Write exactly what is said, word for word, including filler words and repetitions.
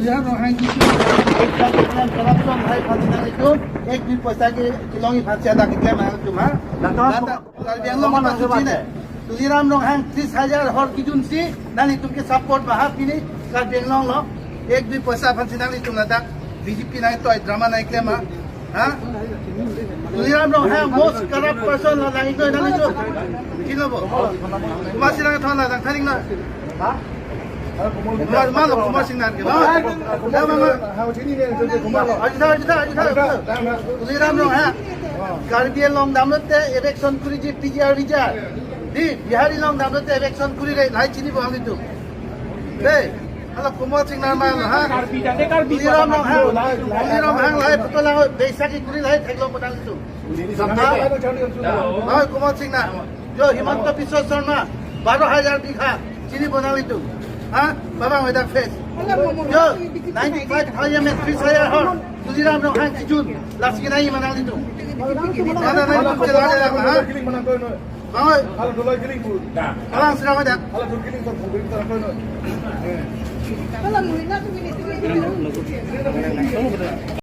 Tuliram Ronghang ji, corruption hai aphansi nanglitum, ek dui paisa ke kelongji aphansi dak keklem nangtum ha. Lata, Karbi Anglong aphan suji ne. Tuliram Ronghang tris hajar hor kejunsi nanglitum ke support ba ha pini Karbi Anglong lo. Ek dui paisa aphansi nanglitum ladak B J P nangtoi drama nangklem ha. Ha? Tuliram Ronghang most corrupt person lo, nangtoi nanglitum. Kilo bo. Kumar Singnar thon la dang tharing na. Ha? Kumar, Kumar lo, Kumar Singnar ke. Kumar. Kumar. Kumar. Ajitha, ajitha, ajitha, ajitha. Tuliram Ronghang. Karbi along damlote eviction kuriji P G R V G R. Di, Bihari along damlote eviction kurire, lahai chinibo nanglitum. Dei, hala Kumar Singnar ma lo ha. Karbi tangte Karbi Tuliram Ronghang, Tuliram Ronghang lahai photo lang, beisa kekuri lahai theklong bo nanglitum. Lahai Kumar Singnar. Jo, Himanta Biswa Sarma, baro hajar bigha, chinibo nanglitum. Ha? Babang wedak face. Jo, ninety-five thousand me tris hajar hor, Tuliram Ronghang kejun, lasi kenai ma nanglitum. Mana nanglitum chelak chelak ha? Bang oi. Kalang sirang wedak.